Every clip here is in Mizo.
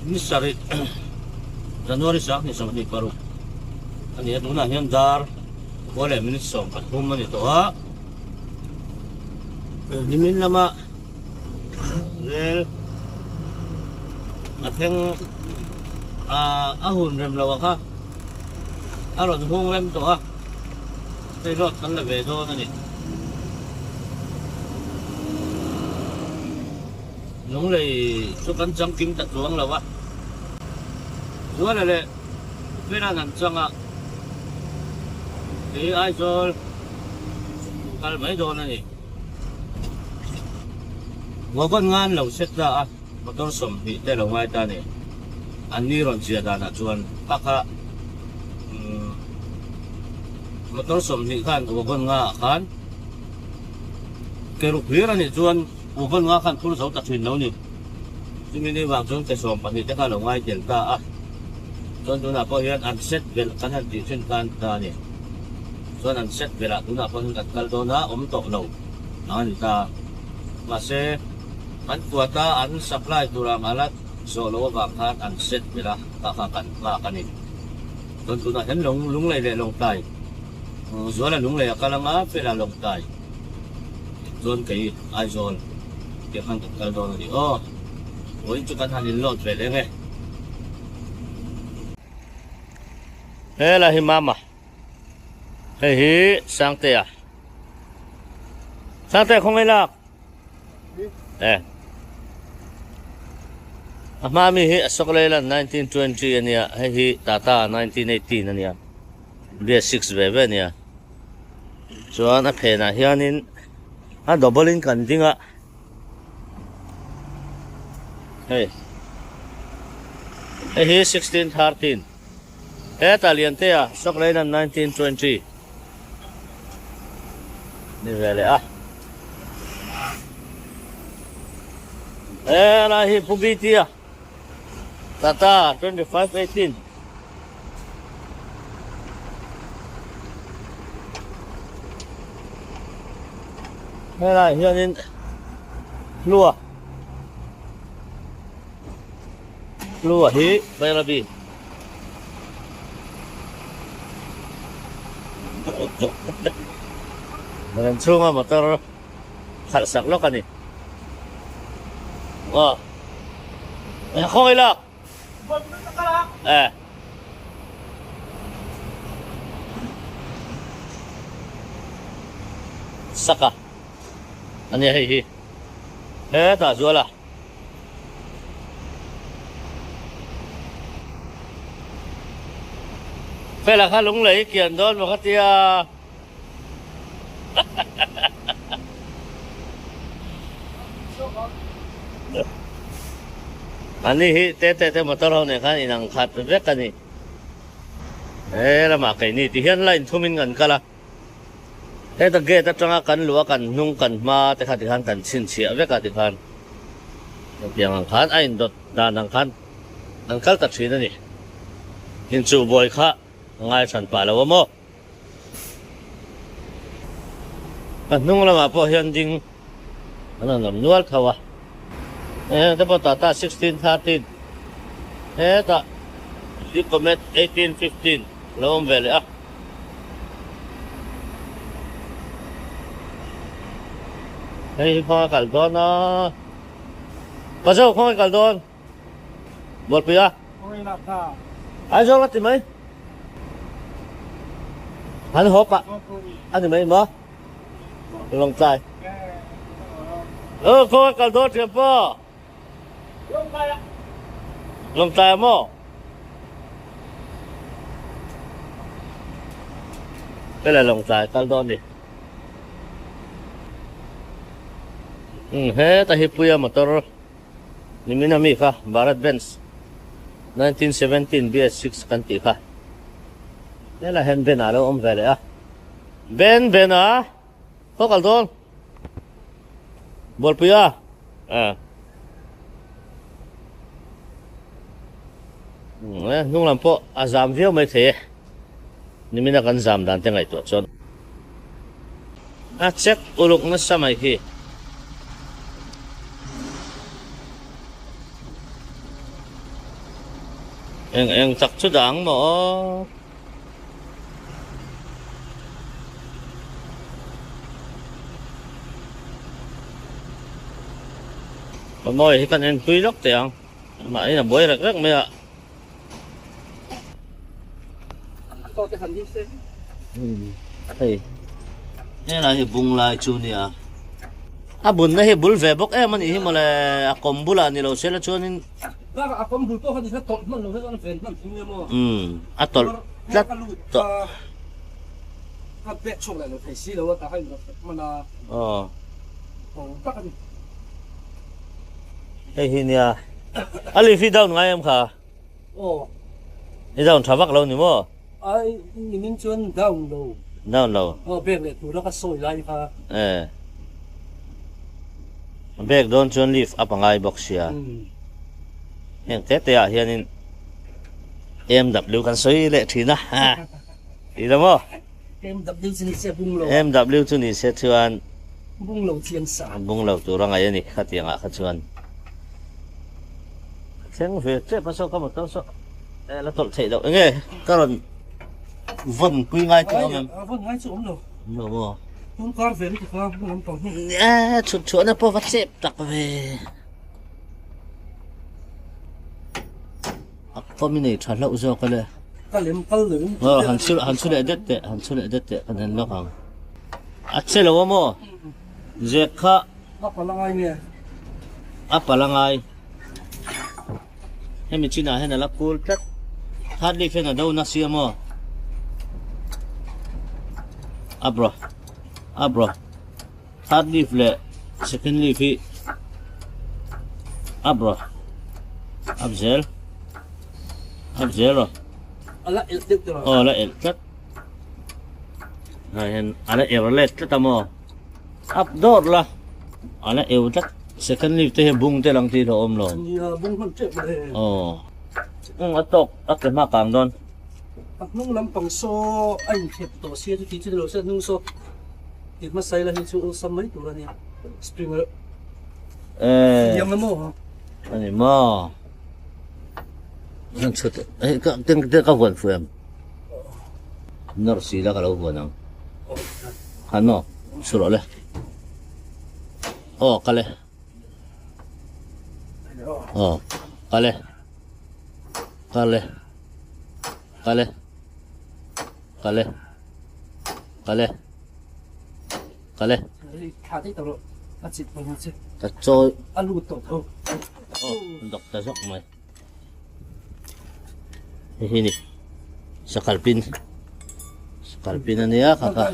Ni sarih January 26 a ni a, tunah hian dar kua leh minute 13 a ni tawh a, nimin lama rel a thleng a hun rem lo a kha a rawn hung rem tawh a, hei hlawt kan la ve dawn a ni. Lunglei chu kan chang kim ta chuang lo a, Zuala leh Vela'n an chang a, kei Aizawl kal mai dawn a ni. Wagon ngan lo set ta a, motor 20 te lo ngai ta a ni. An ni rawn chhia danah chuan kha kha motor 20 khan wagon nga ah khan ke ruk hlir a nih chuan Uvan nga khan phur zo ta thin lo ni. Chumi ni vang chuan ke 12 te kha lo ngai tel ta a. Chuan tunah pawh hian an set belh kan han tih thin khan ta a ni. Chuan an set belh ah tunah pawh hian kan kal dawn a, awm tawh lo ang a ni ta. Mahse, kan kuata an supply tur ang a la zawh loh avang khan an set belh a, kha kha kan nghak a ni. Chuan tunah hian lawng Lunglei leh Lawngtlai, Zuala Lunglei a kal anga, Fela Lawngtlai. Chuan kei Aizawl tih khan kan kal dawn a ni aw. Vawiin chu kan han in load ve leh nge. Helai hi Mama, hei hi Sangtea. Sangtea khawngaih lak. Eh. A hma mi hi Ashok Leyland 1920 a nia, hei hi Tata 1918 a nia. BS6 ve ve a nia. Chuan a phenah hianin a double in kan ding a, hei hei hi 1613 hetah Liantea Sawkleinan 1920 ni ve leh a helai hi Pu Bitia Tata 2518. Helai hianin hlua hlua hi Bairabi Ran chhunga motor khalh sak lawk a ni. Aw khawngaih lak. Eh. Saka. Ania hei hi. Hetah zuala. Fela kha lunglei kian dawn maw ka tia. Ani hi te te te motor ho nen khan inang khat vek a ni. He lamah keini ti hian line thumin kan kal a. Heta gate atanga kan luh a kan hnung kan hma te kha tikhan kan chhinchhiah vek a tikhan hetiang ang khan a indawt dan ang khan an kal ta thin a ni. Inchuhbuai kha ngai hran pah lo a maw? A hnung lamah pawh hian ding an rawn awm nual tho a, heng te pawh Tata 1613 hetah Ecomet 1815 lo awm ve leh a. Hei hi khawnga kal dawn a, Pazo khawnga kal dawn? Bualpui a? Aizawl a ti mai. An haw pah a ni mai maw? Lawngtlai. Aw khawnga kal dawn thiam pawh. Lawngtlai a maw? Helai Lawngtlai kal dawn ni. Heta hi Puia motor. Nimin ami kha Bharat Benz 1917 BS6 kan tih kha helai hian Ben ah lo awm ve leh a Ben Ben a khaw kal dawn Bualpui a eh hnung lam pawh a zam viau mai thei e nimina kan zam dan te ngaihtuah chuan A check uluk nasa mai khi. Eng eng tak chu dah ang maw aw. Mawi hi kan en pui lawk teh ang. Mahni a buai rek rek mai a. Hei helai hi bung lai chu nia a bunna hi bul ve bawk em anih hi mawle a kawm bulah ni lo sela chuanin a kawm bul pawh kha a tawlh hman lo hi chuan ven hman thung nia maw a tawlh tlat tawh ka pek chhuak leh lo thei si lo a tah kha in hman a aw tak a ni. Hei hi nia a leaf hi down ngai em kha? Aw. I down tha vak lo ni maw? Ai nimin chuan down lo. Down lo. Aw bag leh tura ka sawi lai kha. Eh. Bag dawn chuan leaf a pangai bawk sia. Heng te te ah hianin MW kan sawi leh thin a. Ti lo maw? MW chu ni se bung lo. MW chu ni se chuan bung lo chiang sa. Bung lo tur a ngaih a ni khatiang ah kha chuan. Ka thleng ve tep a saw ka motor saw eh la tawlh theih loh enge ka rawn vawn pui ngai chu awm em? Vawn ngai chu awm lo. Awm lo maw? Tun kar ve lutuk a hmun lam pang hi. Eh chhut chhuahna pawh va chep tak ve. A kawm i nei tha hlauh zawk a le. Ka lem kal lo in. Aw han chhu han chhu leh det teh han chhu leh det teh kan en lawk ang. A che lo a maw? Zek kha. A pal a ngai nge? A pal a ngai. Hemi chinah hian a la cool tlat. Third leaf hian a do na si a maw? A bro. A bro. Third leaf leh second leaf hi up rawh up zel up zel rawh a la elh deuh tawh aw a la elh tlat ah hian a la er let tlat a maw up dawr la a la eu tlat second leaf te hi bung te lang tih hlauhawm lo nia bung hman tep mai aw a tawk a ke hma kang dawn a hnung lampang saw a inkhep tawh sia chu tih chu ni lo se a hnung saw Ti hmasa ila hi chu awlsam mai tur a nia. Springer Eh. Siam la maw? Ani maw. Zan chhut eh ka ten te ka vuan fu em. Nor si la ka lo vuan ang. Han maw chu rawh le. Aw kal e. Aw kal e. Kal e. Kal e. Kal e. Kal e. Kal e. Ka chawi. A lut tawh tho. Aw, dawk ta zawk mai. Hei hi ni. Sakal pin. Sakal pin a nia kha kha.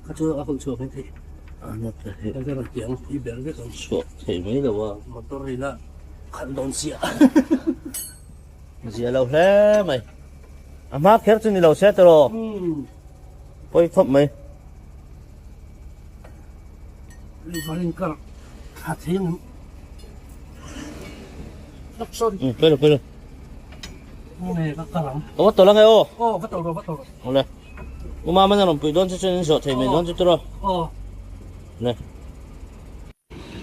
Kha chu a hun chhuak mai thei. Chhuak thei mai lo a. Motor ila khalh dawn chiah. Zia lo hle mai. A hma kher chu ni lo se tawh. Pawi khawp mai. Varin kar tha thei ang. Pawi lo pawi lo. Nge ka kal ang. Ka va tawlh ange aw. Aw va tawlh rawh va tawlh rawh. Awle. U Mama na rawn puih dawn che chuan in zawh thei mai dawn chu tawh rawh. Aw. Le.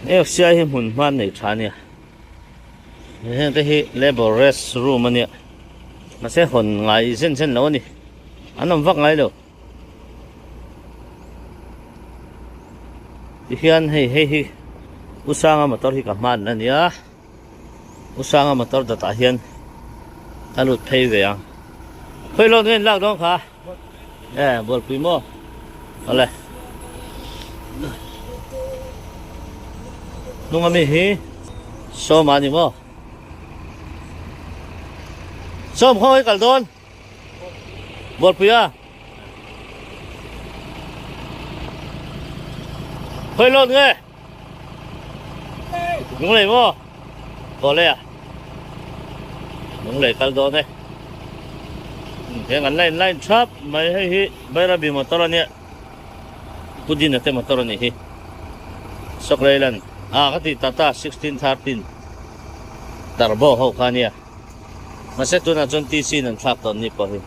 AFCI hi hmun hman nei tha ania. Heng te hi labour rest room ania. Mahse hawn ngai zen zen lo ani. An awm vak ngai lo. Tihian hei hei hi U Sanga motor hi ka hman ania. U Sanga motor dawtah hian ka lut phei ve ang. Khawi lawn nge in lak dawn kha? E bualpui maw? Awle. Hnung ami hi Sawma a ni maw? Sawm khaw hi kal dawn? Bualpui a? Khawi lawn nge? Lunglei maw? Kawle a. Lunglei kal dawn e. Heng an line line thap mai hei hi Bairabi motor a nia. Pu Dina te motor a nih hi. Sawklei lan a ka tih Tata 1613 Turbo ho kha a nia. Mahse tunah chuan TC in an thlak tawn ni pawh hi.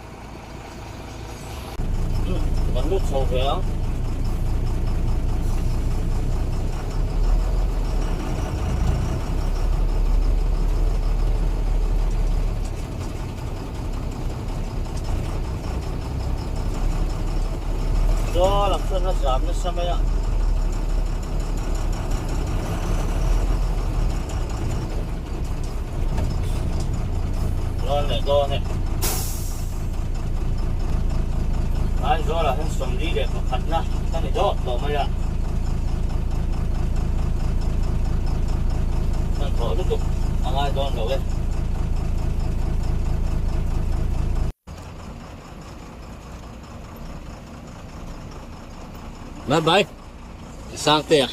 Kan lut chho ve ang. nasa mai a. Dawn leh dawn e. Aizawl ah hian 41 na ka ni dawt tawh mai a. Hmanhmawh lutuk a ngai dawn lo e. Bye bye. Sangtea.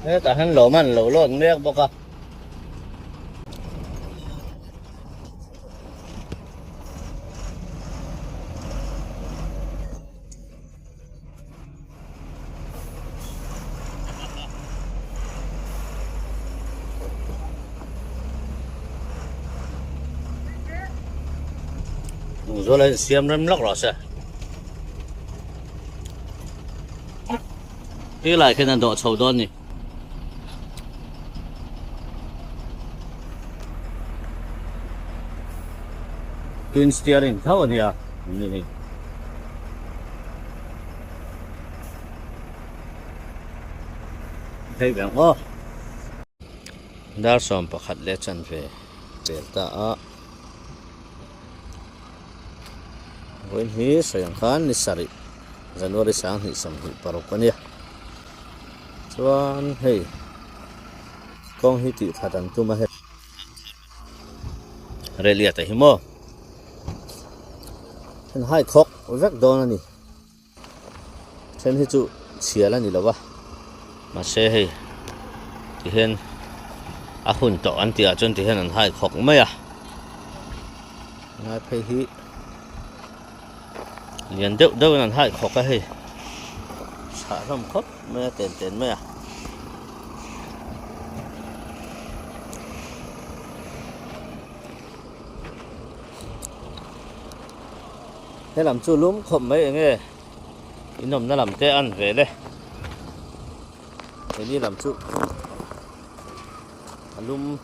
Hetah hian lawm an lo lawt mek bawk a. Lungzawl a insiam rem lawk rawh se. Ti lai khian an dawh chho dawn ni. Twin steering tho a nia ni hi. Hei veng aw. Dar 11 leh chanve pel ta a. Vawiin hi sawi ang khan ni sarih January 2026 a nia. Chuan hei kawng hi tih that an tum a hei. Reliat a hi maw? Then hai khawk vek dawn a ni. Then hi chu chhial a ni lo a. Mahse hei tihian a hun tawh an tih ah chuan tihian an hai khawk mai a. Ngai phei hi lian deuh deuh in an hai khawk a hei. Chhah hlawm khawp mai a ten ten mai a. He lam chu lum khawp mai eng nge in awmna lam te an ve le heni lam chu a lum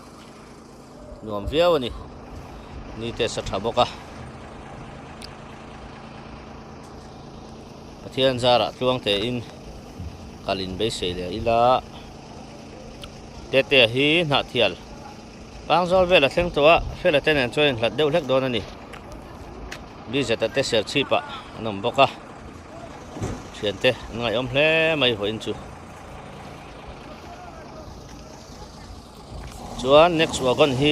nuam viau a ni ni te sa tha bawk a Pathian zarah tluang te in kal in beisei leh ila tete hi hnahthial Pangzawl vel a thleng tawh a, fela te nen chuan inhlat deuh hlek dawn a ni. Lizeta te ser chhip ah an awm bawk a, thiante an ngaihawm hle mai vawiin chu. Chuan next wagon hi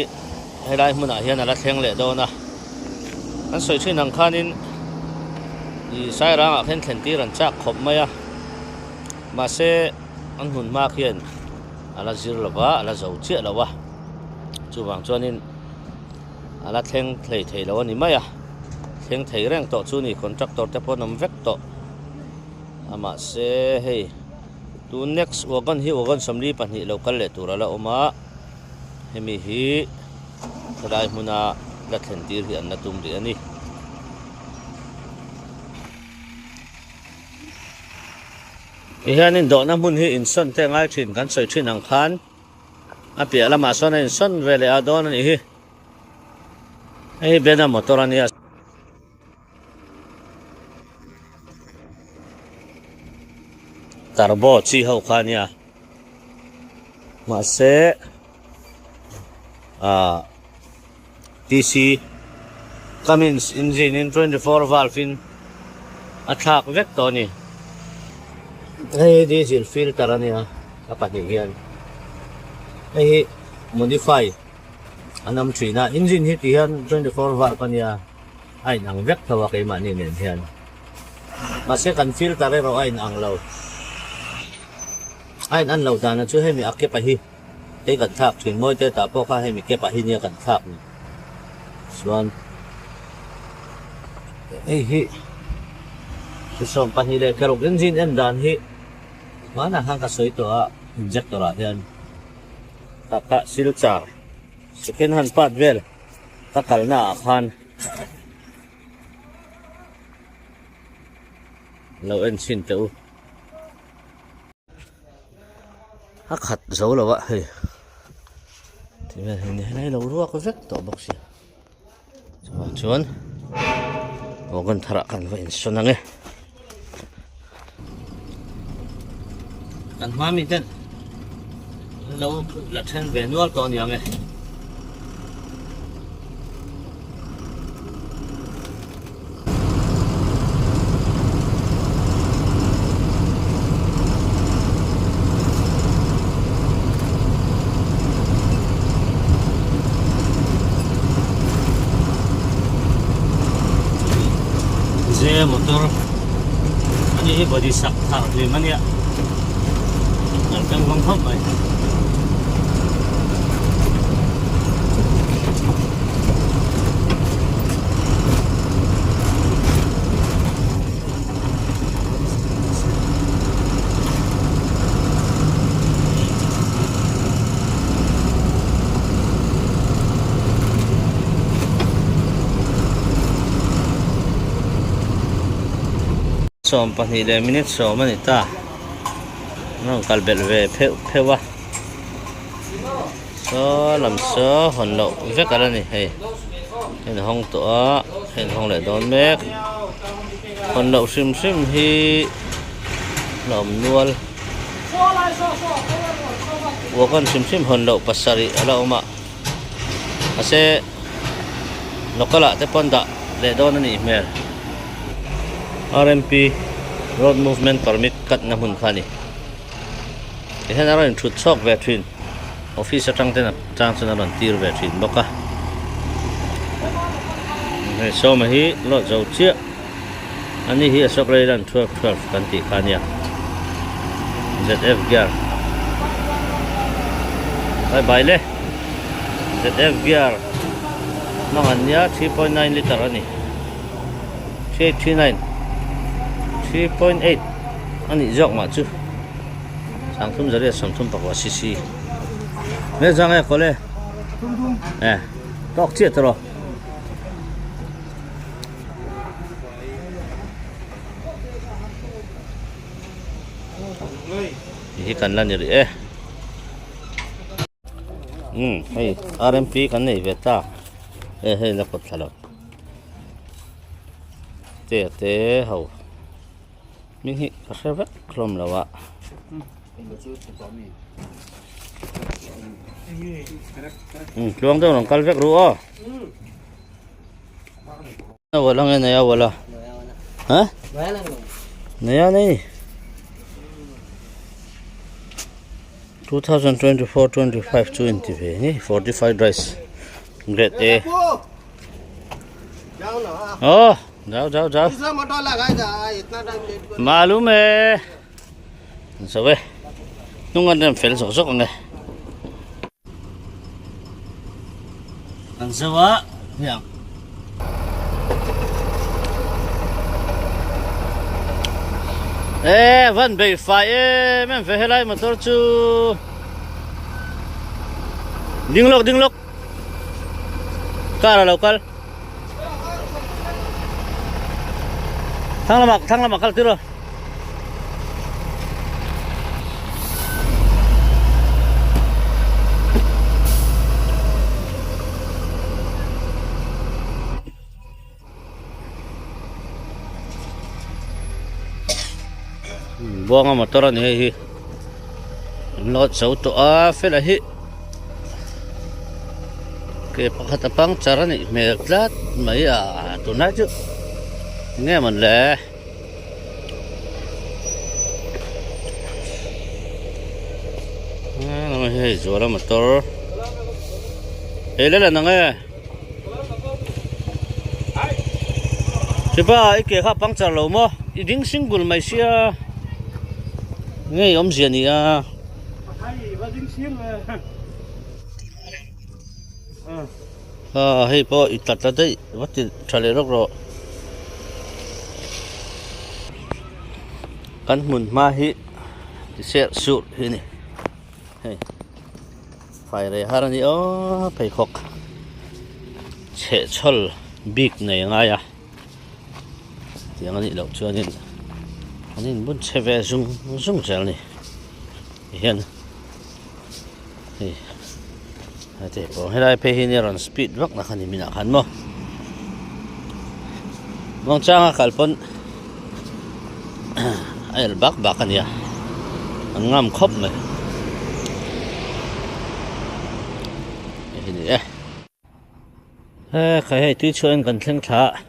helai hmunah hian a la thleng leh dawn a, an sawi thin ang khanin ih Sairangah khan thlen tir an chak khawp mai a, mahse an hmun hma khian a la zir lo va, a la zo chiah lo a, chuvang chuanin a la thleng hlei thei lo a ni mai a, thleng thei reng tawh chu ni contractor te pawh an awm vek tawh a mahse hei tun next wagon hi wagon 42 lo kal leh tur a la awm a, hemi hi helai hmuna la thlen tir hi an la tum rih a ni. Tihianin dawhna hmun hi insawn te ngai thin kan sawi thin ang khan a piah lamah sawn a insawn ve leh a dawn a nih hi. Hei hi Bena motor a nia. Turbo chi ho kha a nia. Mahse ah TC Cummins engine in 24 valve in a thlak vek tawh a ni. Hei hi diesel filter a nia a pahnih hian hei hi modify an awm thin a engine hi ti hian 24 valve a nia a inang vek tho a keimahni nen hian mahse kan filter erawh a inang lo a inan loh dan chu hemi a kepa hi. Hei kan thlak thin mawi te tah pawh kha hemi kep ah hi nia kan thlak ni chuan hei hi 22 leh keruk engine en dan hi hmanah khan ka sawi tawh a injector ah hian tah kha silchar second hand part vel ka kalna ah khan lo en chhin teh u. A khat zo lo a hei ti vel hi ni helai lo ruak vek tawh bawk sia chuan. Tichuan wagon tharah kan va insawn ang e. Kan hma mi ten lo la then ve nual tawh a ni ang e. Ze motor ani hi body sak thar hlim ania an tang vang khawp mai. 12 leh minute sawm a ni ta an rawn kal belh ve pheuh pheuh a saw lam saw hawn loh vek ala ni hei hei an hawng tawh a hei an hawng leh dawn mek hawn loh hrim hrim hi la awm nual wagon hrim hrim hawn loh pasarih ala awm a mahse local ah te pawn dah leh dawn a nih hmel R_M_P road movement permit cut na hmun kha a ni. Ti hian a rawn inthut chhuak ve thin office atang ten a chang chuan a rawn tir ve thin bawk a hei sawma hi load zo chiah ani hi Ashok Leyland 12 12 kan tih kha ania ZF gear bye bye le ZF gear hmang an nia 3.9 liter ani 3839 3.8 anih zawk mah chu. Sangthum zariat sawmthum pakua cc Nge zang e kawle e tawk chiah tawh hi kan la ni rih e um hei rmp kan nei ve ta e hei la kawt thla lo te te ho. Hming hi ka hre vek hlawm lo a. Tluang deuh rawn kal vek ru aw. Wala nge nei a wala. Ha? Nei a nei. 2024-25 chu inti ve ni 45 rice grade A. Oh. Jao jao jao malum e zo e hnung an rem fel zawk zawk ang e kan zo a hmiang e van bei fai em em ve helai motor chu ding lawk ding lawk Car a lo kal. Thang lamah thang lamah kal tir aw. Buanga motor a ni hei hi an load zo tawh a fela hi ke pakhat a puncture a nih hmel tlat mai a tunlai chu eng nge mawn le. Hei zuala motor ei la la nang e. Sipa i ke kha puncture lo maw i ding single mai sia ngei awmzia ni a. A hei pawh i tlat la daih va ti tha leh rawk rawh. Kan hmun hma hi ti serh surh hi a ni hei. Fai rei har a ni aw pheikhawk chhehchhawl bik nei a ngai a tiang a nih loh chuanin an inbun chhe ve zung zung zel a ni tihian hei heti pawh helai phei hi nia rawn speed vak na kha ni minah khan maw. Muangchanga kal pawn a el bak bak a nia an ngam khawp mai hei ni e he khai hei tui chhuah in kan thleng thla a.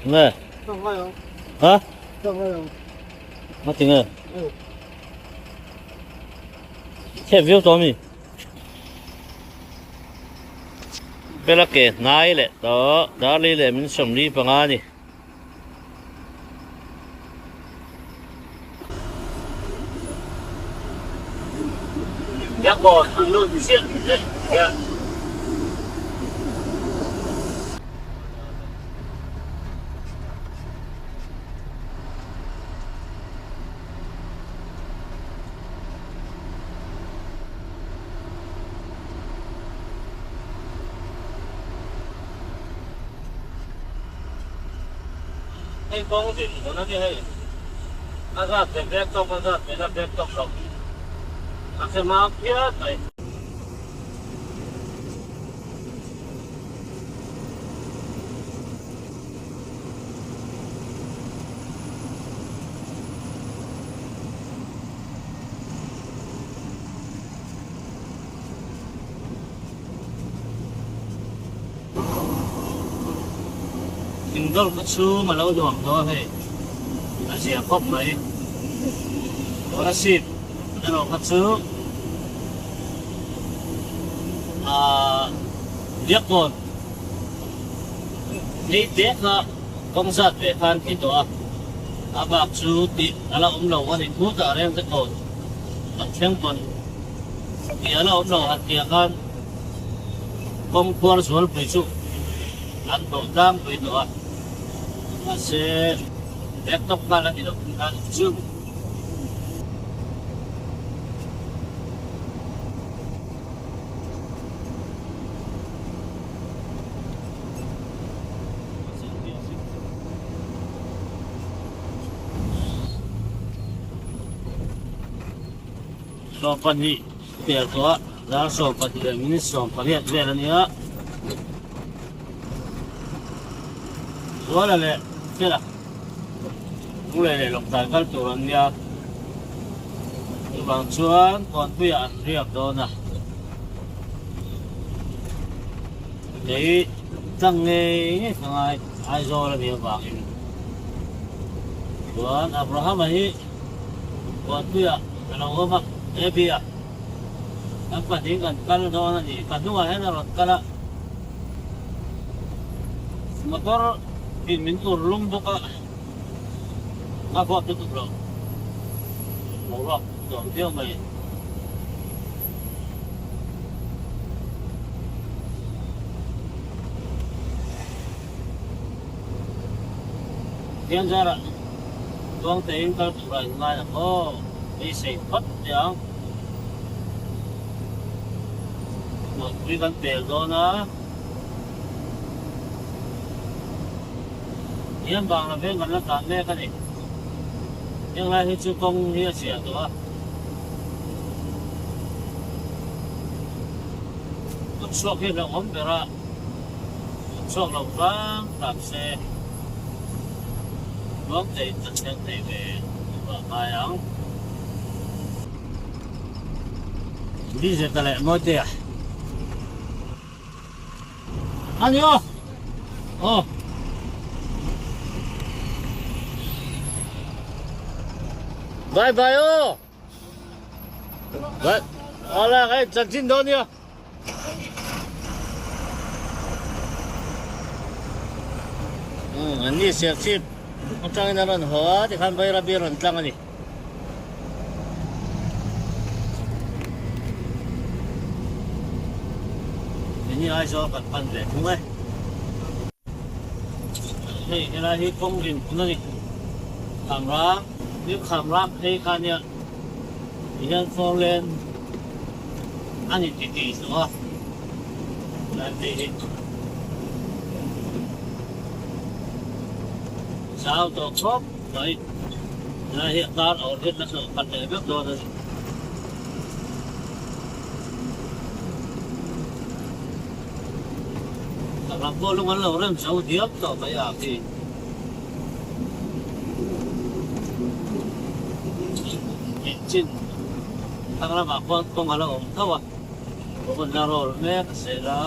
Nge? Hả? Nó tiếng ơi. Thế viu to mi. Bela ke nai le to darli le min som li panga ni. Hei kawng din hmun a ni hei. A zat ve black top a zat ve na black top loh a che hma phiat mai. Thingdawr kha chu a lo nuam tawh a hei, a zia khawp mai. Kolasib erawh kha chu aaa Biakkawn phei te kha kawng zat ve khan ti tawh a, a bak chu tih a la awm lo a ni khutah reng te kawn kan thleng pawn tih a la awm lo han tih ah khan. Kawng khuar zualpui chu an dawh tlangpui tawh a, mahse laptop nghal a ni lo tih a chu. Sawmpahnih pel tawh a, dar 12 leh minute 18 vel a nia. Zuala leh Fela Lunglei leh Lawngtlai kal tur an nia. Chuvang chuan Kawnpuiah an riak dawn a. Kei tlang ngei ngei ka ngai Aizawl a nih avangin. Chuan Abraham-a hi Kawnpuiah ka lo awm a, Abby-a kan pahnih kan kal dawn a ni. Ka hnungah hian a rawn kal a, motor in min tur lum bawk a, a vuak lutuk lo, boruak nuam viau mai. Thianzara Tuangtein kal tura in ngai ang aw, beisei phawt teh ang. Mawlpui kan pel dawn a, hian bangla veng kan la tlan mek a ni. Heng lai hi chu kawng hi a chhiah tawh a. Kut chhuak hi hlauhawm ber a, kut chhuak lo tlang tlang se Tuangtein kan thleng thei ve tih ngai ang. Diesel ta leh mawi te a. A ni aw. Aw. Bye bye aw. Bye. Ala hei chanchin dawn nia. An ni Serchhip atangin a rawn haw a tikhan Bairabi a rawn tlang a ni. Keini Aizawl kan pan ve thung e. Hei helai hi kawng rin hun a ni. Khamrang, New Khamrang phei kha nia tihian four lane a ni ti tih tawh a helai phei hi. Zau tawh khawp mai. Helai hi a kar awr hian a hnawh khat leh vek dawn a ni. A ram pawh lung an lo rem zo diam tawh mai a khi. Engchin thlang lamah khuan kawng a la awm tho a, kawng la roll mek zel a,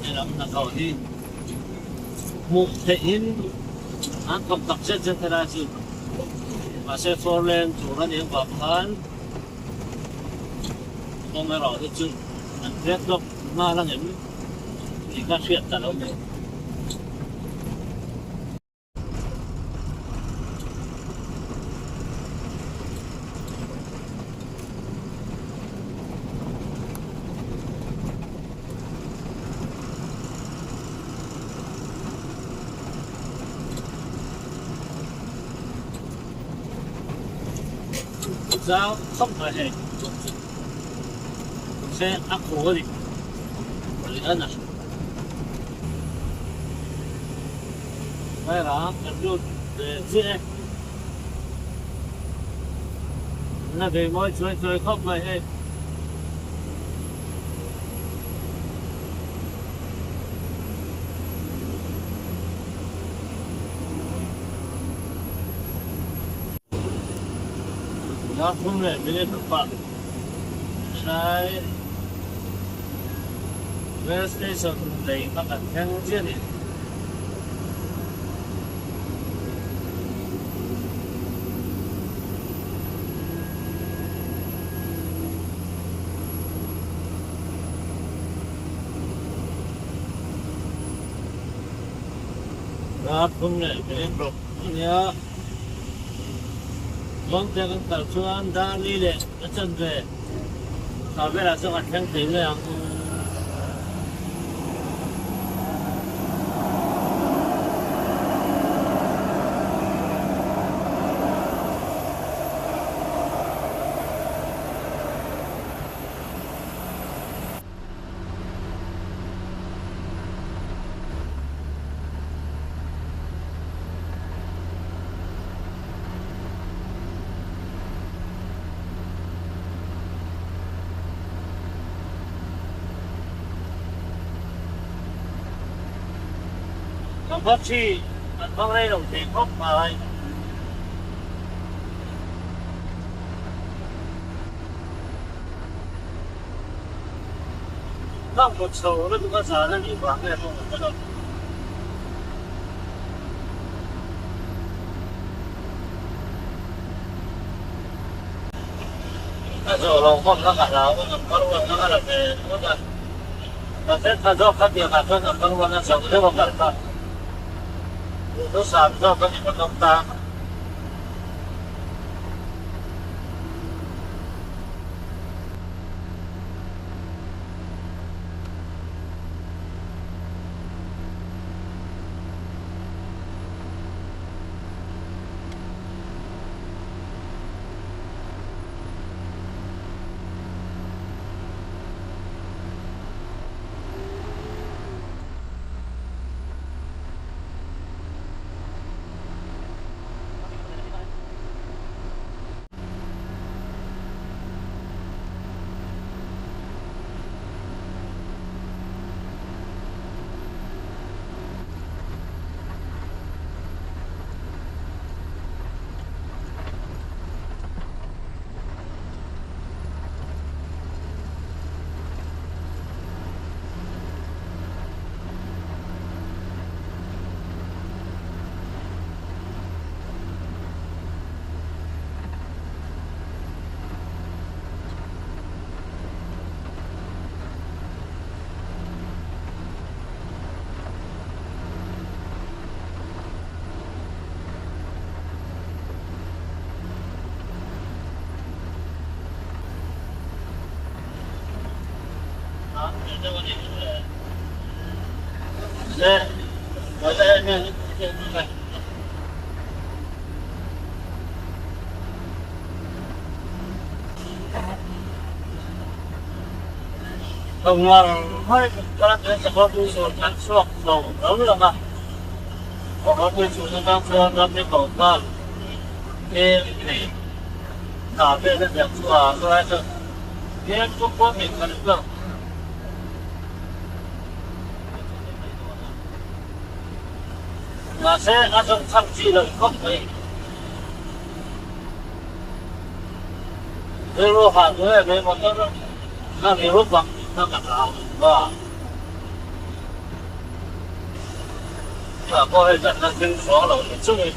helam hnathawh hi hmuh theihin an thawk tak zet zet helai chu mahse four lane tur a nih avang khan kawng erawh hi chu an hriat lawk nghal ang em tih kha hriat ta lo mai. Zau khawp mai hei se a khu a ni a na. Vairang kan lut ve chiah e. Na ve mawi chuai chuai khawp mai hei. Dar thum leh minute pahnih tlai rail station lei kha kan thleng chiah a ni. Dar thum leh minute ruk a nia. Mawngte kan kal chuan dar ni leh a chanve thla velah chuan kan thleng thei mai ang. Battery an hmang rei lo thei khawp mai. Khang kawt chho lutuk a zan a nih vang nge pawh ka hre lo. A zawh lo khawp kha ka hlau a, number one kha ka la ve ngawt a. Mahse tha zawk kha tiangah chuan number one a chho deuh a kal kha. Duhthusam zawk a ni ka tum ta. Motor chhung atang chuan ramri ko khan tlem nei hna vel a ziak chu a chulai chuan tlem chu pawh min kan hlauh. Mahse a zawng chhak chi loh khawp mai. Rilru hah duh em em motor ka ri rup ang tih kha ka hlau va. Tunah pawh hei kan la thleng chuang lo ni chungin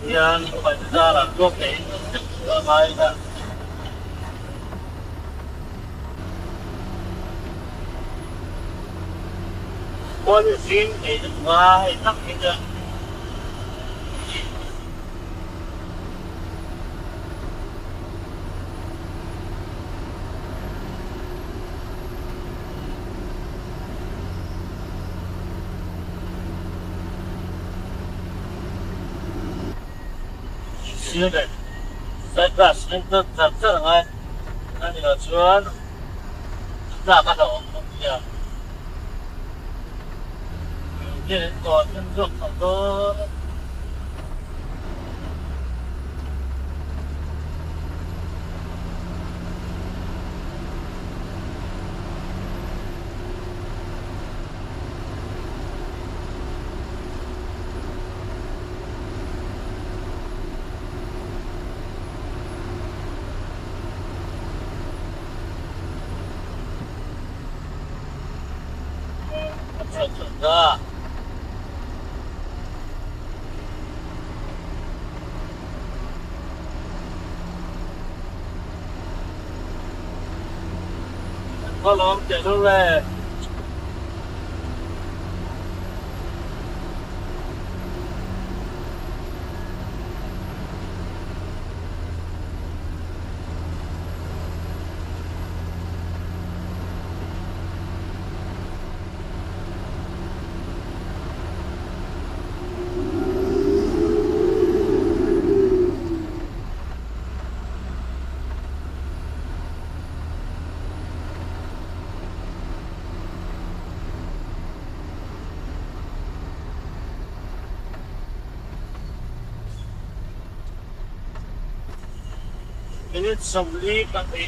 hian Paihzara tuak ngei a ngai a. Khuan zing ei duh ngai tak hi chu Sir leh side glass en char char a ngai a nih loh chuan tlak a hlauhawm bawk nia. Khaw lawm teh lul e. Minute 42 a ni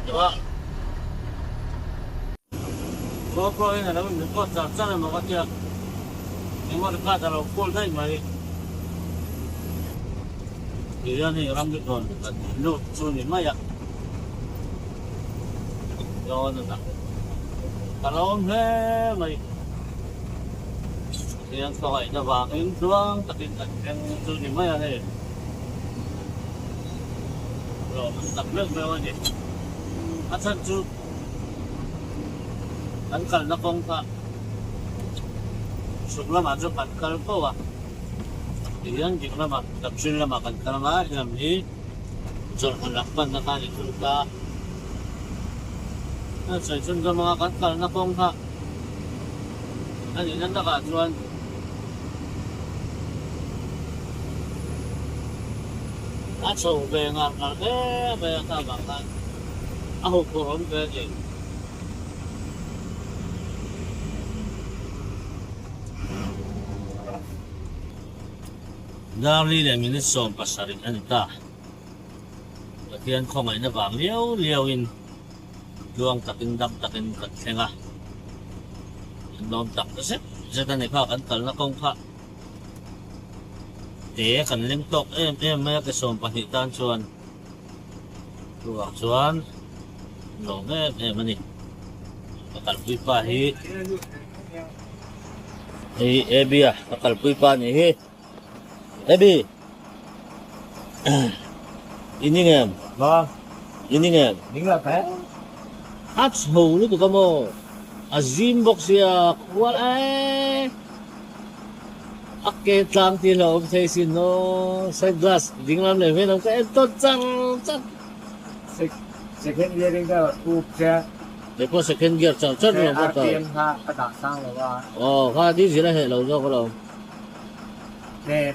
tawh a. GoPro in a lo in record char char emaw ka tia, memory card a lo full daih mai. Tihian hei ramri tawn kan lut chu ni mai a, dawn a dah ka lo awm hle mai. Tihian khawngaihna vangin tluang takin kan thleng chu ni mai a hei. Lawm an tak meuh meuh a ni. A chhan chu kan kalna kawng kha chhuk lamah chu kan kal fo a, tihian dik lamah Dakshin lamah kan kal anga helam hi Zawrhmun lam panna kha a ni thung ta. A sawi chhunzawm anga kan kalna kawng kha a nihna takah chuan a chho ve ngar ngar hle mai a kha vang khan a huphurh awm ve a ni. Darli leh minute 17 a ni ta. Pathian khawngaihna vang liau liauin tluang takin dam takin kan thleng a. Kan lawm tak zet zet a ni kha kan kalna kawng kha te kan leng tawk em em mai a ke 12 tan chuan chuvang chuan lawm em em a ni. Ka kalpui pa hi hei Abby a ka kalpui pa nih hi. Abby i ning em? Vâng. I ning em? Ning lo thế. A chho lutuk a maw? A zim bawk sia khual e. A ke tlang tih hlauh awm thei sin aw. Side glass ding lam leh vei lam ka en tawn char char. Second gear in ka up che. Kei pawh second gear char char lo ka kal. RPM kha ka dah sang lo a. Aw kha diesel a heh lo zawk alawm. Nen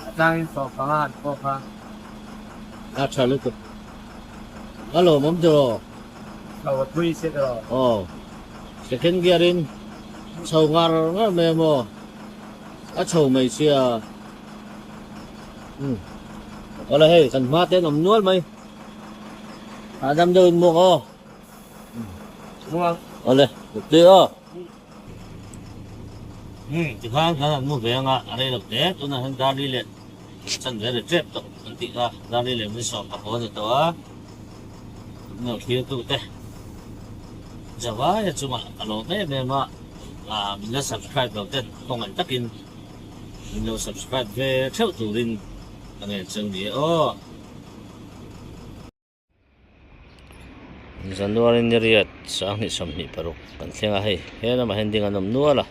a tlangin 15 han pawk a. A tha lutuk. A lawmawm tiraw? Lo a thui si tiraw? Aw. Second gear in Chho ngar ngar mai a maw? A chho mai sia. Umm. Awle hei kan hma te an awm nual mai. Hahdam deuh in muak aw. Awle, tui aw. Umm, tikhan kan han mu ve anga a rei lo hle. Tunah hian Darli leh Chan ve ri tep tawh an tih kha. Darli leh min sawm pakua a ni tawh a. Min lo thlir tu te Javaia chungah ka lawm em em a. Min la subscribe lo ten khawngaih takin min lo subscribe ve theuh turin ka ngen cheu ni e aw. January ni riat 2026 kan thleng a hei he lamah hian ding an awm nual a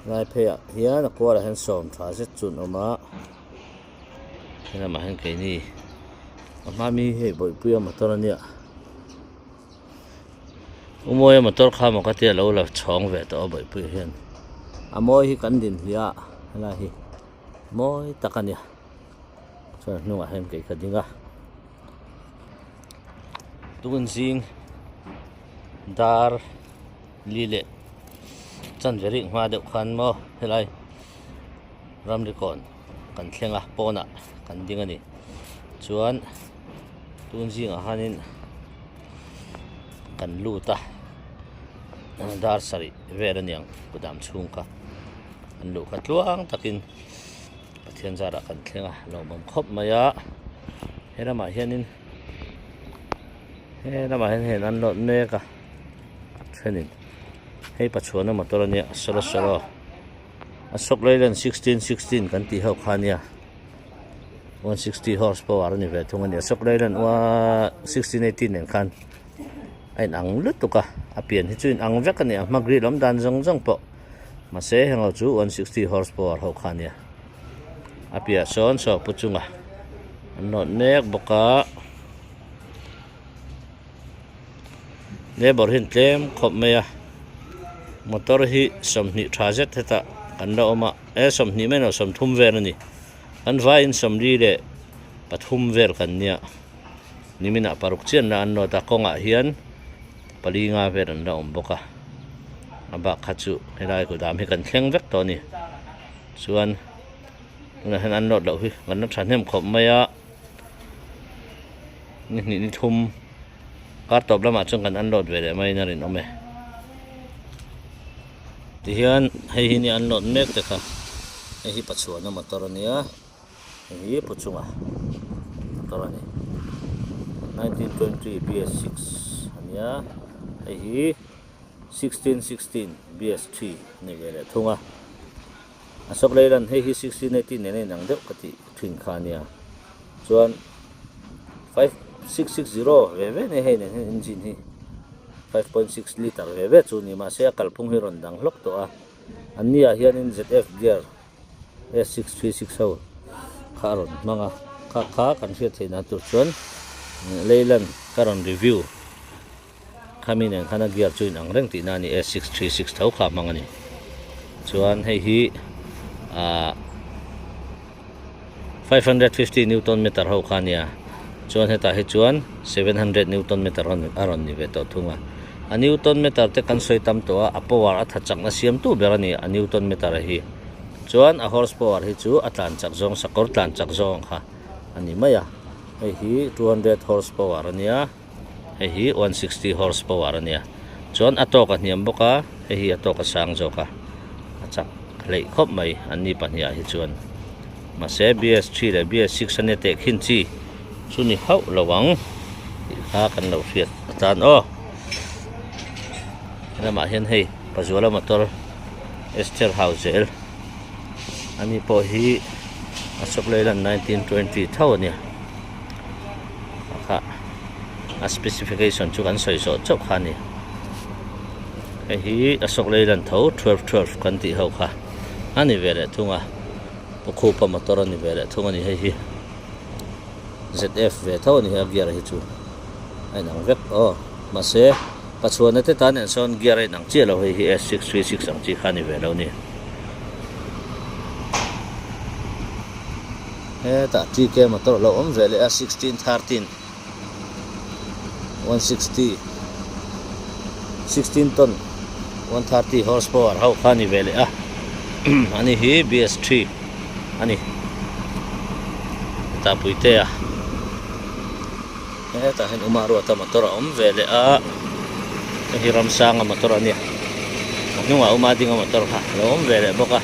lai pheiah hian a kualah hian sawm tha zet chu an awm a he lamah hian keini a hma mi hei bawihpuia motor a nia u mawia motor kha maw ka tia lo la chhawng ve tawh a bawihpuia hian a mawi hi kan din hliah a helai hi mawi tak a nia. Chuan hnungah hian kei ka ding a tun zing dar li leh chanve rih hma deuh khan maw helai ramri kawn kan thleng a pawnah kan ding a ni chuan tun zingah hianin kan lut a dar sarih vel a niang kudam chhung kha an luh kha tluang takin. Pathian zarah kan thleng a lawmawm khawp mai a he lamah hianin he lamah hian hei an lawt mek a thenin hei pachuana motor ania sawla sawla Ashok Leyland 1616 kan tih ho kha ania 160 horse power a ni ve thung a ni Ashok Leyland 1618 nen khan a inang lutuk a a pian hi chu inang vek a ni a hma grill awm dan zawng zawng pawh. Mahse heng ho chu 160 horse power ho kha ania. A piah sawn saw pu chunga an nawt mek bawk a. Labour hi an tlem khawp mai a. Motor hi 20 tha zet hetah kan la awm a. E 20 mai lo 30 vel a ni. Kan vaiin 43 vel kan nia. Niminah paruk chian la an nawt a kawngah hian pali nga vel an la awm bawk a a bak kha chu helai kudam hi kan thleng vek tawh a ni chuan tunah hian an load loh hi kan la thahnem khawp mai a ni hnih ni thum kar tawp lamah chuan kan unload ve leh mai in a rinawm e tihian hei hi nia unload mek te kha hei hi pachhuana motor a nia. Hei hi pu chunga motor a ni 1920 BS6 a nia hei hi 1616 BS3 a ni ve leh thung a Ashok Leyland hei hi 1618 nen a inang deuh ka tih thin kha a nia chuan 5660 ve ve nia hei nen hian engine hi 5.6 litre ve ve chu a ni mahse a kalphung hi a rawn dang hlawk tawh a an ni ah hianin ZF gear. S636 ho kha a rawn hmang a, kha kha kan hriat theih nan tur chuan Leyland ka rawn review khami nen khan a gear chu inang reng tihna a ni S636 tho kha a hmang a ni. Chuan hei hi ah 550 newton meter ho kha a nia chuan hetah hi chuan 700 newton meter a rawn ni ve tawh thung a. A newton meter te kan sawi tam tawh a, a power a tha chakna siamtu ber a ni a newton meter hi. Chuan a horse power hi chu a tlan chak zawng sakawr tlan chak zawng kha a ni mai a, hei hi 200 horse power a nia, hei hi 160 horse power a nia. Chuan a tawk a hniam bawk a, hei hi a tawk a sang zawk a, a chak hleih khawp mai an ni pahnih ah hi chuan. Mahse BS3 leh BS6 a nia tehkhin chi chu ni hauh lo ang tih kha kan lo hriat atan aw. Helamah hian hei Pazuala motor Esther Hauzel ani pawh hi Ashok Leyland 1920 tho a nia kha a specification chu kan sawi zawh chauh kha a ni hei hi Ashok Leyland tho 1212 kan tih ho kha a ni ve leh thung a Pukhupa motor a ni ve leh thung a ni hei hi ZF ve tho a ni a gear hi chu a inang vek aw mahse Pachuana te tan en sawn gear a inang chiah lo hei hi S636 ang chi kha a ni ve lo ni. Hetah TK motor a lo awm ve leh a 1613 160 16 ton 130 horse power ho kha a ni ve leh a ani hi BS3 a ni hetah Puitea hetah hian Uma Ruata motor a awm ve leh a hei hi Ramsanga motor a nia a hnungah Uma Dinga motor kha a lo awm ve leh bawk a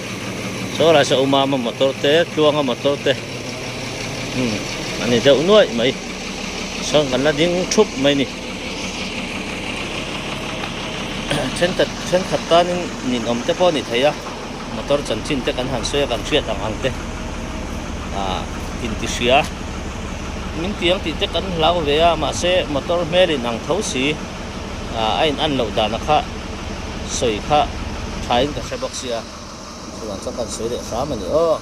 saw lai saw Umama motor te Tluanga motor te umm a ni deuh nuaih mai sawn kan la ding thup mai a ni. Thenkhat thenkhat tanin ninawm te pawh a ni thei a motor chanchin te kan han sawi a kan hriat ang ang te ah inti hria min ti ang tih te kan hlau ve a mahse motor hmel in ang tho si ah a in an loh dana kha sawi kha thain ka hre bawk sia chuvang chuan ka han sawi leh hram a ni aw.